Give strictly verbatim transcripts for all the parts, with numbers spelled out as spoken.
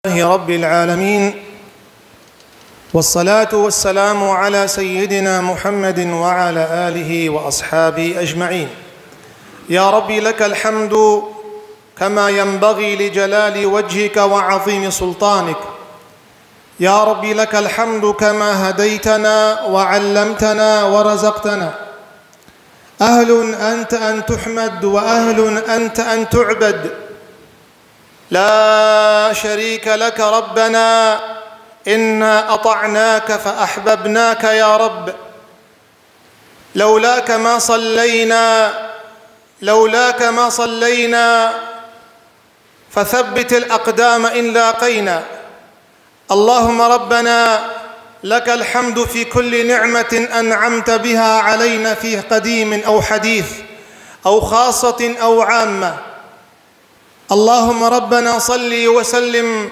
لله رب العالمين، والصلاة والسلام على سيدنا محمد وعلى آله وأصحابه أجمعين. يا رب، لك الحمد كما ينبغي لجلال وجهك وعظيم سلطانك. يا رب، لك الحمد كما هديتنا وعلمتنا ورزقتنا. أهل أنت أن تحمد وأهل أنت أن تعبد. لا شريك لك ربنا، إنا أطعناك فأحببناك يا رب. لولاك ما صلينا، لولاك ما صلينا، فثبت الأقدام إن لاقينا. اللهم ربنا، لك الحمد في كل نعمة أنعمت بها علينا في قديم أو حديث أو خاصة أو عامة. اللهم ربنا، صل وسلم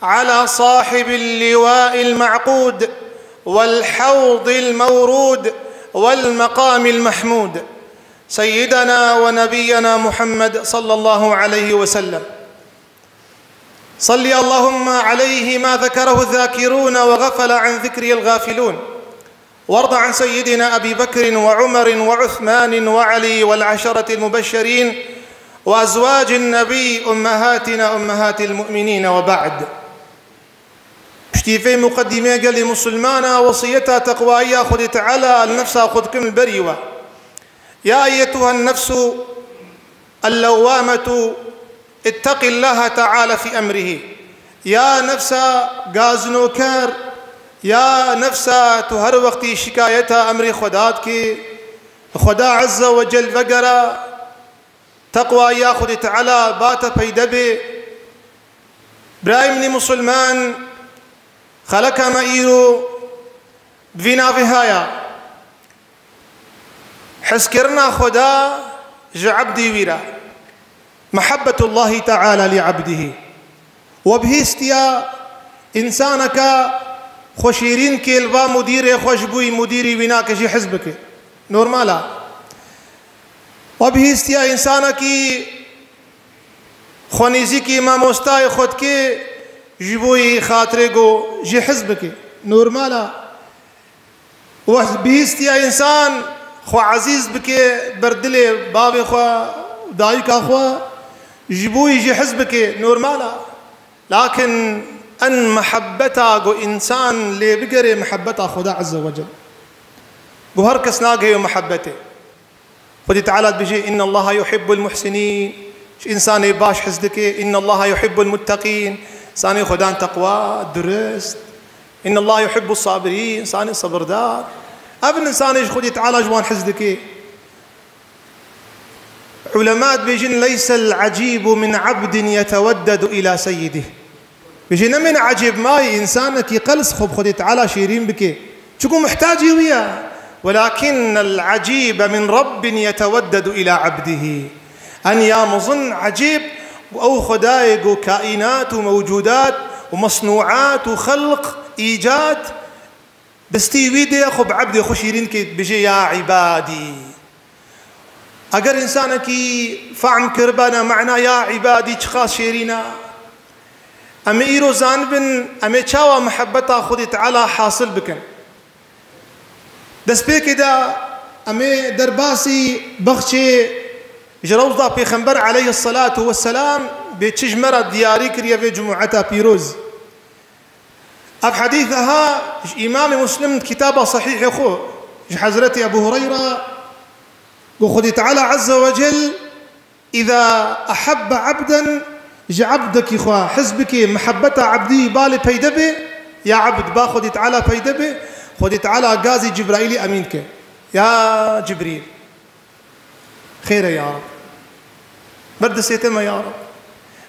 على صاحب اللواء المعقود والحوض المورود والمقام المحمود، سيدنا ونبينا محمد صلى الله عليه وسلم. صل اللهم عليه ما ذكره الذاكرون وغفل عن ذكره الغافلون، وارض عن سيدنا أبي بكر وعمر وعثمان وعلي والعشرة المبشرين وأزواج النبي أمهاتنا أمهات المؤمنين، وبعد. Piştî vê muqedîmê gelê musulmana, wesiyeta teqwayî ya Xwedê Teala li nefsa xwe dikim li berî we. يا أيتها النفس اللوامة، اتق الله تعالى في أمره. Ya nefsa gazinoker, ya nefsa tu her wextî şikayeta emrê Xweda dikî, Xweda Azze ve Cel vegera, teqwaya Xwedê Teala bate peyde bê. Birayê min ê musulman, xeleka me îro bi vî navê haya. Hezkirina Xweda ji ebdê wî re. Mehebbetullahi Teala li ebdihî. We bihîstiya însaneke xwe şêrîn kê li va mudîrê xwe ji bo wî mudîrî wî nake jî hez bike. Normal e. We bihîstiya însanekî xwe nêzîkî mamostayê xwe dike ji bo wî xatirê go jî hez bike. Normal e. We bihîstiya însan xwe ezîz bike ber dilê bavê xwe, dayika xwe, ji bo wî jî hez bike, normal e. Lakin en mehebbeta ku însan lê bigere mehebbeta Xweda Azze ve Cel. Ku her kes nagihê mehebbetê. Xwedî Teala dibêje, "Inna Allaha yuhibbul muhsinin." Ji însanê baş hez dike. "Inna Allaha yuhibbul mutteqin." Însanê Xwedan teqwa, durist. "Inna Allaha yuhibbus sabirin." Însanê sebirdar. Ev in însanê ji Xwedî Teala ji wan hez dike. Ulema dibêjin, "Leysel ecibu min abdin yeteweddedu ila seyyidih." Bêje, nemêne ecêb mayî însanekî qels xwe bi Xwedê Teala şêrîn bike. Çiku muhtacî wî ye. Welakinnel ecibe min Rabbin yeteweddedu ila abdihî. En ya mezin ecêb, ew Xwedayê ku kaînat û mewcudat û mesnûat û xelq, îcad, destî wî dê xwe bi ebdê xwe şîrîn dike, dibêje, "Ya îbadî." Eger însanekî fehm kiribana mana ya îbadî çiqas şêrîn e, em ê îro zanibin, em ê çawa mihebbeta Xwedê Teala hasil bikin. Destpêkê de em ê derbasî bexçê ji rewza Pêxember aleyhisselatu vesselam bê çi ji me re diyarî kiriye vê cumueta pîroz. Ev hedîs ha ji Îmamê Muslim di kitaba Sehîhê xwe ji Hezretî Ebû Hureyre, ku Xwedî Teala Azze ve Cel, "Îza ehebbe ebden", ji ebdekî xwe hez bike, mihebbeta ebdî balê peyde be, ya ebd ba Xwedî Teala peyde be, Xwedî Teala gazî Cibraîlî emîn ke. Ya Cibrîl. Xêr e ya Rab. Ber destê te me ya Rab.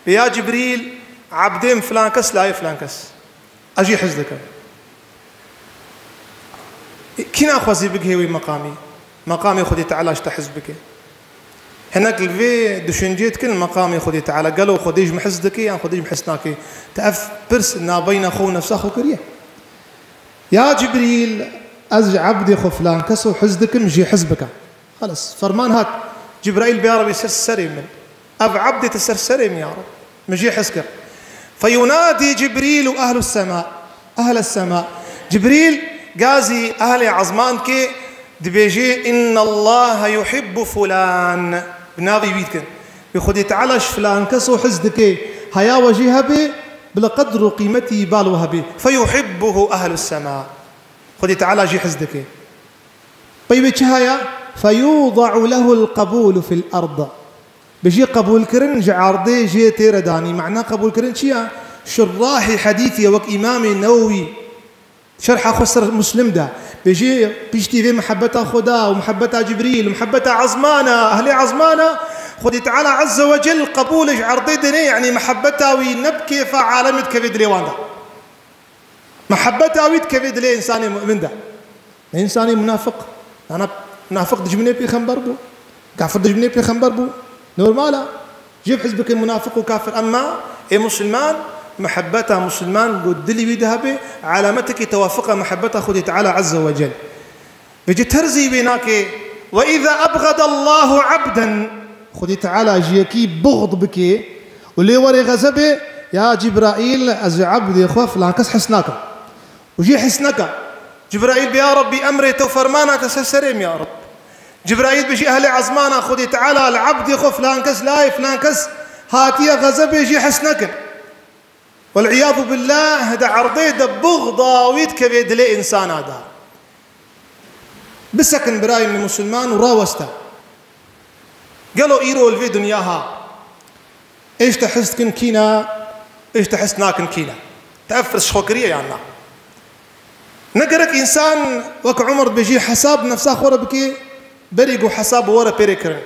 Bê ya Cibrîl, ebdêm filan kes layê filan kes. Ez jî hez dikim. Kî naxwazî bigihê wê meqamî? Meqamê Xwedê Teala ji te hez bike. Hinek li vê düşüncê dikin, meqamê Xwedê Teala, gelo Xwedê ji min hez dike yan Xwedê ji min hez nake? Te ev pirs nabeyna xwe û nefsa xwe kiriye? Ya Cibrîl, ez ji ebdê xwe filan kes û hez dikim, jê hez bike. Xelas, ferman hat. Cibraîl bê ya Rebî ser serê min. Ev ebdê te ser serê min ya Reb. Min jê hez kir. فينادي جبريل أهل السماء، أهل السماء. Cibrîl gazî ehlê ezman dike, dibêje: "إن الله يحب فلان." Bi navê wî dikin. Wê Xwedê Teala ji filan keso hez dike, haya we jê hebe, bila qedr û qîmetî bal we hebe. "فيحبه أهل السماء." Xwedê Teala jê hez dike. Pey wê çi haya? "فيوضع له القبول في الأرض." Bi jê qebûlkirin ji erdê jê tê re danî. Mana qebûlkirin çi ya? Şurahê hedîsê wek Îmamê Newewî şerha xwe ser Muslim de. Bi jê piştî vê muhebbeta Xweda û muhebbeta Cibrîl û muhebbeta ezmana, ehlê ezmana, Xwedê Teala Azze ve Cel qebûl ji erdê dine, yanî muhebbeta wî ne bi kêfa alemê dikeve dilê wan de. Mihebeta wî dikeve dilê însanê mu'min de. Ne însanê munafiq. Nana munafiq dijminê pêxember bû. Kafir dijminê pêxember bû. Normal e. Jê bi hizbikê munafiq û kafir. Emma ê musulman, mihebeta musulman ku dilî wî de hebe, alametekî tewafiqa mihebeta Xwedê Teala Azze ve Cel. Vêce terzî wê nake. "وإذا أبغض الله عبدا." Xwedê Teala ji yekî buxd bike û lê were xezebê, ya Cibraîl, ez ji ebdê xwe filan kes hes nakim. Û jê hes neke. Cibraîl bê, ya Rabbî, emrê te û fermana te ser serê min, ya Rab. Cibraîl bê jî ehlê ezmana Xwedê Teala li ebdê xwe filan kes layê filan kes hatiye xezebê, jê hes nekin. Wel'iyadu billah, di erdê de buxda wî dikeve dilê însana de. Bisekin birayê min musulman û raweste. Gelo îro li vê dinya ha, êş te hist kin kîna, êş te hist nakin kîna? Te ev pirs ji xwe kiriye yan na? Ne gerek însan wek Umar dibêjî hesab nefsa xwe re bike, berî ku hesab bi we re pê re kirin.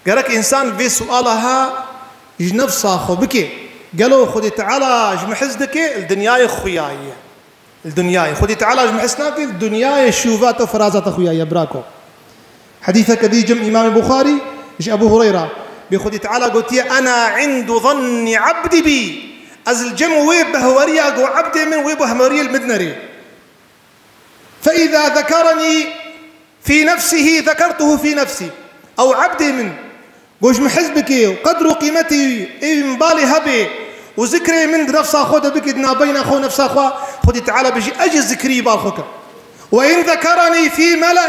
Gerek însan vê suala ha ji nefsa xwe bike. Gelo Xwedê Teala ji min hez dike, li dinyayê xuya ye? Li dinyayê. Xwedê Teala ji min hez nake, li dinyayê şûva te û firaza te xuya ye, birako. Hedîseke dî cem Îmamê Buxarî ji Ebû Hureyra. Bê Xwedê Teala gotiye: "أنا عند ظن عبدي بي." Ez li cem wê behweriya ku ebdê min wê behweriyê li min dinerê. "فإذا ذكرني في نفسه ذكرته في نفسي." Ew ebdê min, ku ji min hez bike û qedr û qîmetê ê min balê hebe û zikrê min di nefsa xwe de bike, di navbeyna xwe û nefsa xwe, Xwedê Teala bêjî, ez jî zikrî bal xwe kim. "وإن ذكرني في ملأ."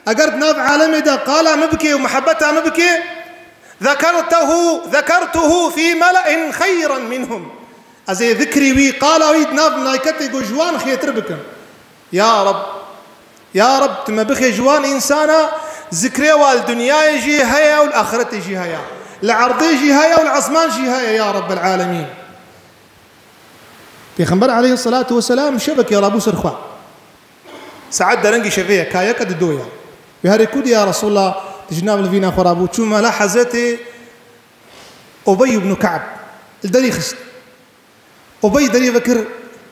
Eger di nav alemê de qala min bike û muhebbeta min bike, "ذكرته، ذكرته في ملأ خيرا منهم." Ez ê zikrî wî, qala wî di nav melayketê ku ji wan xêtir bikim. Ya Reb, ya Reb, tu me bixê ji wan însana, zikrê wa li dinyayê jî heye û li axretê jî heye. Li erdê jî heye û li esman jî heye, ya Rebbel alemîn. Pêxember aleyhisselatu vesselam şevekê rabû ser xwe. Saet derengî şevê ye, ka yeke di do ye. Wê herê ku dî ya Resulallah, tu ji nav livîna xwe rabû, çû mala Hezretê Ubey ibn Ka'b. Li derî xist. Ubey derî vekir,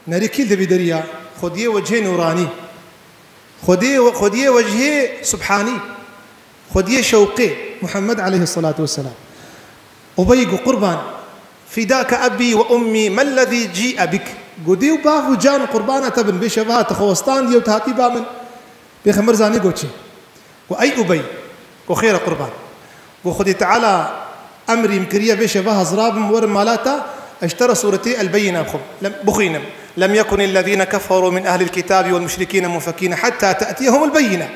nerî kî li devî derî ya? Xwediyê wecihê nûranî. Xwediyê we-, xwediyê wecihê subhanî. Xwediyê şewqê Muhammed aleyhisselatu vesselam. Ubey got, "Qurban, fidake ebî ve ummî, mellezî cî'e bik." Got, "Dê û bav û can qurbana te bin, vê şeva te xwe westandiye û te hatî ba min." Pêxember zanî got çi? Got, "Ey Ubey," got, "Xêr e qurban." Got, "Xwedê Teala emrî min kiriye vê şeva hezra bim werim mala te, ez ji te re sûretê El-Beyîne bixwim, lem-, bixwînim. Lem yekunillezîne keferû min ehlil kitâbi vel muşrikîne munfekîne hetta te'tiyehumul beyîne."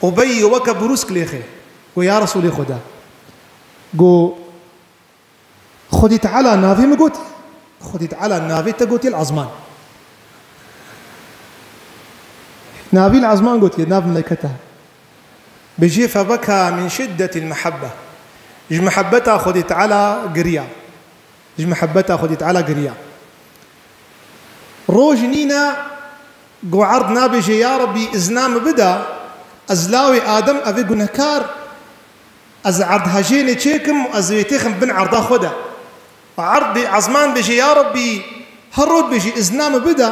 Ubey weke brûsk lêxe. Got, "Ya Resûlê Xweda." Got, "Xwedî Teala navê min gotiye?" Xwedî Teala navê te gotiye li ezman. Navî li ezman gotiye, nav meleyketa. Bijê febeka min şiddetil mehebbe. Ji mehebeta Xwedî Teala giriya. Ji mehebeta Xwedî Teala giriya. Roj nîne ku erd nabêje, "Ya Rebbî, izna min bide, ez lawê Adem, evê gunehkar, ez erd hejênê çêkim û ez wê têxim bin erda xwe de." Erd bê ezman bêje, "Ya Rebbî, her roj bêje, izna min bide,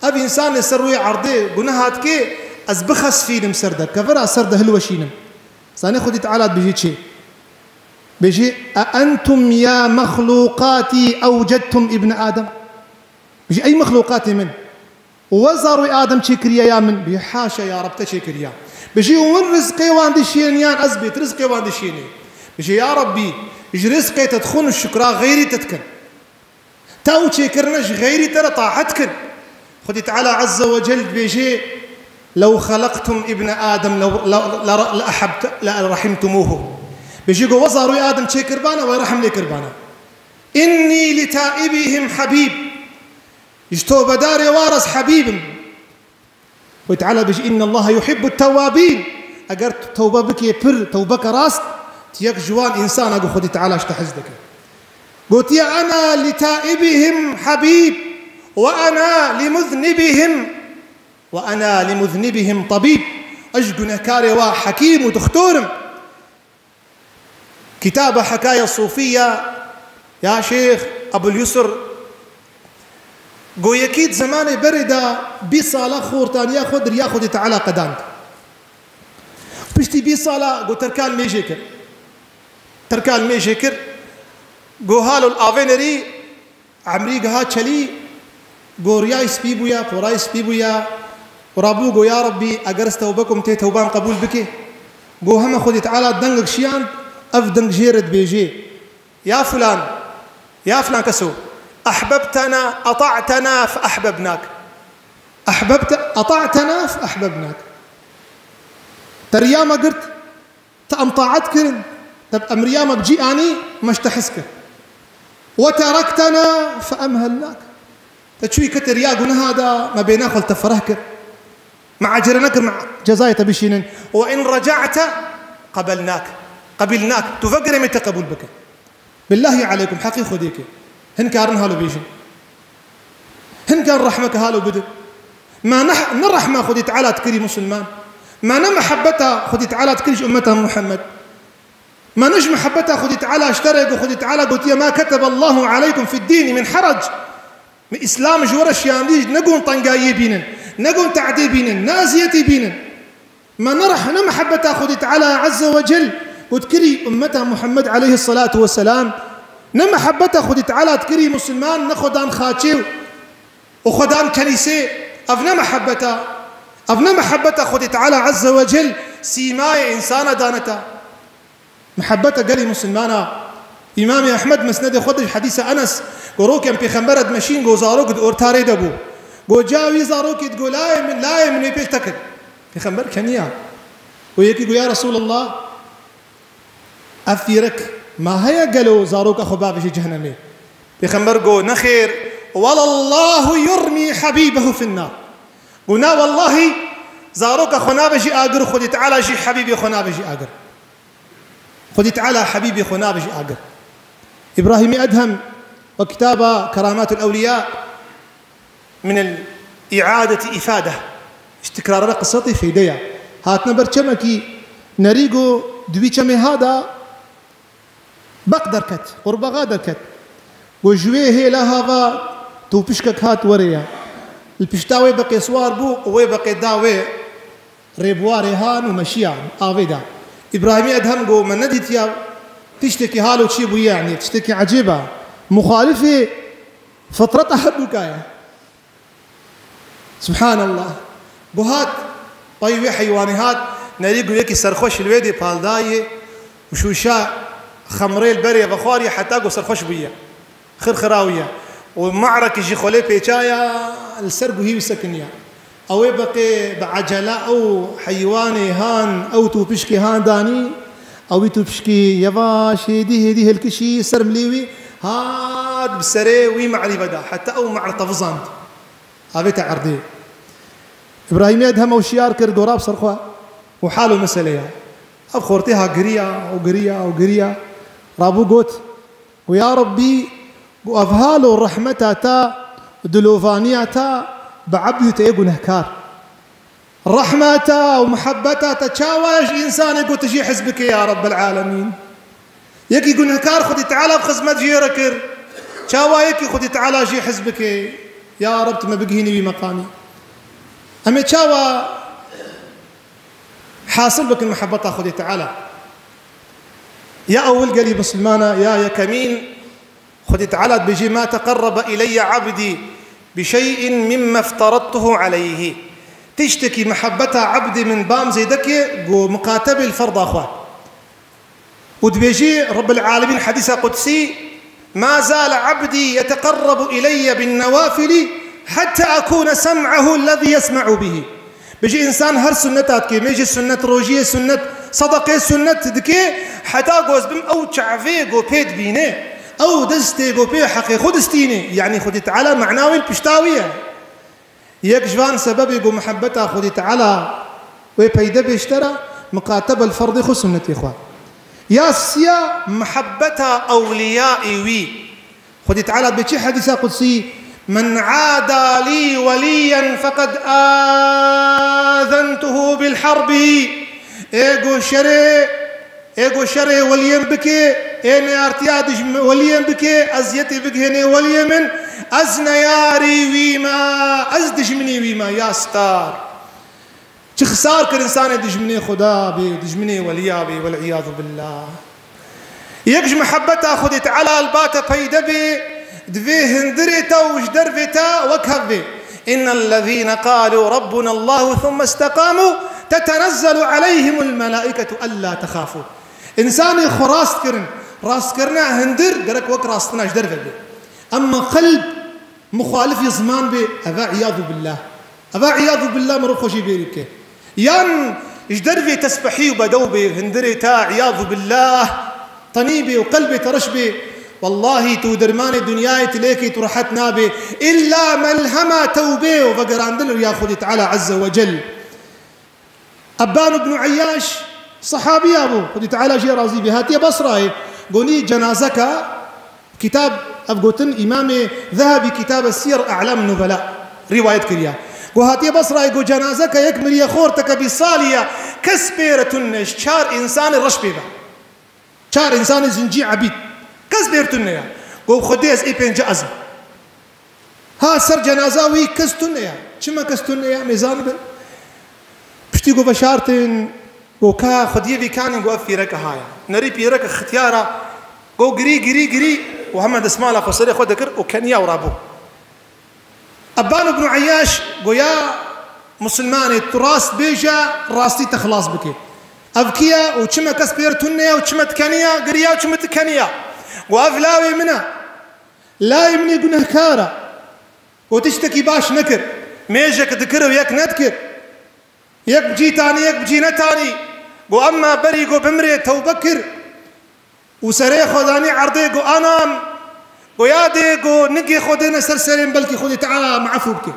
ev însanê ser rûyê erdê guneha dike, ez bixesfînim ser de, kevira ser de hilweşînim." Zanê Xwedî Teala dibêje çi? Bêjî, "E entum ya mexlûqatî ewcedtum îbne Adem?" Bêjî, "Ey mexlûqatê min, we zarwê Adem çêkiriye ya min?" Bêjî, "Haşa ya Reb, te çêkiriya." Bêjî, "Û min rizqê wan dişêniyan, ez bêt rizqê wan dişênê?" Bêjî, "Ya Rebbî, Ji rizqê te dixwin û şukra xeyrî te dikin. Te ew çêkirine ji xeyrî te re taet kin. Xwedî Teala Azze ve Cel dibêje, "Lew xeleqtum ibne Adem le, le, le, le ehebte, le rehimtumuhu." Bêje, go we zaroyê Adem çêkirbana, we rehm lê kirbana. "Inni li taibihim habîb." Ji tobedarê wa re ez hebîb im. Xwedî Teala bêje, "Inna Allaha yuhibbu tewwabîn." Eger tu tewbe bikê pir, tewbeke rast, tu yek ji wan însana ku Xwedî Teala ji te hez dike. Gotiye, "Ana li taibihim habîb, we ana li muznibihim, we ana li muznibihim tabîb." Ez ji gunehkarê wa hekîm û dixtor im. Kitaba Hekaya Sufiya ya Şêx Ebul Yusr, go yekî di zemanê berê de bîst sala xortaniya xwe di riya Xwedê Teala qedand. Piştî bîst sala go terkan mêjê kir. Terkan mêjê kir, go halo li avê nerî, Emrî giha çelî, go riyayî spî bûya, porayî spî bûya. Û rabû go, "Ya Rabbî, eger ez tewbe kum, tê tewban qebûl bike." Go heme Xwedî Teala dengek şiyand, ev deng jê re dibêje, "Ya filan, ya filan keso, ehbebtena, eta'tena fe ehbebnak. Ehbebte, eta'tena fe ehbebnak." Te riya me girt, te em taet kirin, te emriya me bi cî anî, me ji te hez kir. "Ve terektena fe emhelnak." Te çûyî kete riya guneha de, me bêna xwe li te fereh kir. Me ecele nekir, me cezayê te bişînin. "Ve in reca'te qebelnak." Qebîlnak. Tu vegire me te qebûl bike. Billahî aleykum, heqî Xwedê ke. Hin karin halo bêjin. Hin kar rehmeke halo bidin. Ma ne, ne rehma Xwedî Teala dikirî musulman. Ma ne mehebeta Xwedî Teala dikirî ji ummeta Muhammed. Ma ne ji mehebeta Xwedî Teala ji te re, ku Xwedî Teala gotiye, "Ma keteballahu aleykum fid dîni min herac." Me Îslam ji we re şiyandî, ne gon tengayiyê bînin, ne gon tehdê bînin, ne eziyetê bînin. Ma ne reh-, ne mehebeta Xwedî Teala Azze ve Cel ku dikirî ummeta Muhammed aleyhissalatu vesselam, ne mehebeta Xwedî Teala dikirî musulman, ne xwe dan xaçê û xwe dan kenîsê. Ev ne mehebeta, ev ne mehebeta Xwedî Teala Azze ve Cel sîmayê însana daneta. Mihebeta gelî musulmana. Îmamê Ehmed Mesnedê xwe de ji hedîsa Enes, go rokên pêxember dimeşîn, go zarok di orta rê de bû. Go ca wî zarokê digo, "Layê min, layê min, wê pêş te kin." Pêxember keniya. Go yekî go, "Ya Resulallah, ev fîrek ma heye gelo zaroka xwe bavêje cehennemê?" Pêxember go, "Nexêr, welallahu yurmi habibehu finnar." Go, "Na wellahî, zaroka xwe navêje agir, Xwedî Teala jî hebîbê xwe navêje agir." Xwedî Teala hebîbê xwe navêje agir. Îbrahîmî Edhem we kitaba Keramatul Ewliya min el îadeti îfade. Ji tikrarana qisatê feyde ya. Hatine ber çemekî nerî go di wî çemê ha da beq derket, qurbaxa derket. Go ji wê hêla ha va tûpişkek hat werê ya. Li pişta wê beqê siwar bû û wê beqê da wê rêbuwarê han û meşiya avê da. Îbrahîmî Edhem go, "Me nedîtiya tiştekî halo çi bûye, yanî tiştekî ecêb a. Muxalifê fitreta her du ka ye." Subhanallah. Go hat, pey wê heywanê hat, nerî go yekî serxweş li wê dê pal dayê û şûşa xemrê li berê vexwarî heta go serxweş bûye. Xirxira wî ye. Û me'rekî jî xwe lê pêçaya, li ser guhî wî sekiniya. Ew ê beqê bi ecele ew heywanê han, ew tûpişkê han danî, ew wî tûpişkî yevaş hêdî hêdî hilkişî ser milê wî, hat bi serê wî me'rî ve da, heta ew me'r tevizand. Avête erdê. Îbrahîmî Edhem ew şiyar kir, gora bi ser xwe û halo meseleya. Ev xortê ha giriya û giriya û giriya. Rabû got, Û ya Rabbî, got, ev hal û rehmeta te, dilovaniya te bi ebdû te yê gunehkar. Rehmeta û muhebbeta te çawa ye ji însanê ku tu jê hez bikê ya Rabbel Alemîn? Yekî gunehkar Xwedî Teala bi xizmet jê re kir. Çawa yekî Xwedî Teala jê hez bikê? Ya Reb, tu me bigihînî wî meqamî. Em ê çawa hasil bikin muhebbeta Xwedî Teala? Ya ewil gelî misilmana, ya yekemîn, Xwedî Teala dibêje, "Ma teqerrebe ileyye abdî bi şey'in mimme efterettuhu aleyhi." Tiştekî muhebbeta ebdê min bam zêde ke, go miqatebê li ferda xwe. Û dibêjî Rebbil Alemîn hedîsa qudsî, "Ma zale abdî yeteqerrebu ileyye bin newafilî hetta ekûne sem'ehu lezî yesme'u bihî." Bijî însan her sunneta dike, mêjê sunnet, rojiyê sunnet, sedaqê sunnet dike, heta goz bim ew çavê go pê dibîne, ew destê go pê heqê xwe distîne. Yanî Xwedê Teala mena wê pişta wî ye. Yek ji van sebebê ku muhebbeta Xwedê Teala wê peyde bê ji te re, miqatebel ferdê xwe, sunnetê xwe. Ya siya, muhebbeta ewliyayê wî. Xwedê Teala dibê çi hedîsa qudsî, "Men ada lî welîyen feqed azentuhu bil harbi." Ê ku şerê Ê ku şerê weliyên bike, ê neyartiya dijm-, weliyên bike, eziyetê bigihênê weliyê min, ez neyarî wî me, ez dijminê wî me, ya star. Çi xisar kir însanê dijminê Xuda bê, dijminê weliya bê, wel'iyadu billah. Yek ji muhebbeta Xwedê Teala li ba te peyde bê, divê hundirê te û ji dervê te wek hev bê. "İnnellezîne qalû rabbunallâhu thumme isteqamû tetenezzelu aleyhimul melâiketu ellâ tehâfû." Însanê xwe rast kirin, rastkirina hundir gerek wek rastina ji derve be. Emma qelb muxalifî ziman be, eva iyadu billah. Eva iyadu billah mirov xwe jê bêrî bike. Yan ji dervê tesbihî û bedew bê, hundirê te iyadu billah tenî bê û qelbê te reş bê. Wellahî tu dermanê dinyayê tu lêkî tu rehet nabê. Îlla melhema tewbê û vegerandin riya Xwedê Teala Azze ve Cel. Ebban ibn Eyyaş sehabiya bû, Xwedî Teala jê razî bê, hatiye Basrayê, gonî cenazeka, kitab, ev gotin Îmamê Zehabî, kitab Siyer A'lam Nubela, rîwayet kiriya. Go hatiye Basrayê, go cenazeka yek miriye xorteke bî salî ya, kes pê re tune, ji çar însanê reş pê be. Çar însanê zincî ebîd. Kes bêr tune ya. Go Xwedê ez ê pênce ez im. Ha ser cenaza wî kes tune ya. Çima kes tune ya? Mêzan bin. Piştî go veşartin, go ka Xwediyê vî kanîn, go ev pîreke ha ya. Nerî pîreke xitiyara, go girî, girî, girî û heme desmala xwe serê xwe dikir û keniya û rabû. Ebban ibn Eyyaş go ya Musulmanê, tu rast bêje, rastî te xilas bike. Ev kî ye û çima kes pêr tune ye û çima tu keniya, giriya û çima tu keniya? Go ev lawê min e. Lawê min ê gunehkar e. Go tiştekî baş nekir. Mêjek dikir û yek nedikir. Yek bi cî tanî, yek bi cî netanî. Go emma berî go bimirê tewbe kir. Û serê xwe danî erdê, go anam, go yadê, go nigê xwe dêne ser serê min, belkî Xwedê Teala min efû bike.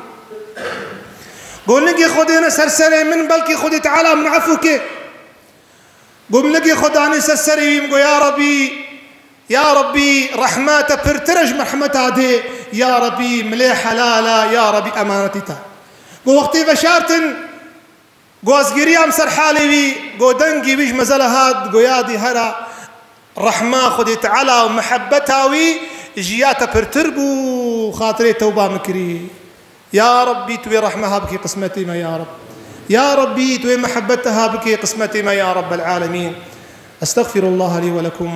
Go nigê xwe dêne ser serê min, belkî Xwedê Teala min efû ke. Go min nigê xwe danî ser serê wî, min go ya Rebî, ya Rebî, rehma te pirtir e ji merhemeta dê, ya Rebî, milê helal e, ya Rebî, emanetî te. Go wextê veşartin, Go ez giriyam ser halê wî, go dengê wî ji mezele hat, go yadî hera rehma Xwedê Teala û mihebbeta wî ji ya te pirtir bû, xatirê tewba min kirî. Ya Rebbî, tu wê rehme ha bikî qismetê me, ya Reb. Ya Rebbî, tu wê mihebbet ha bikî qismetê me, ya Rebbel Alemîn. Estexfirullah li ve lekum.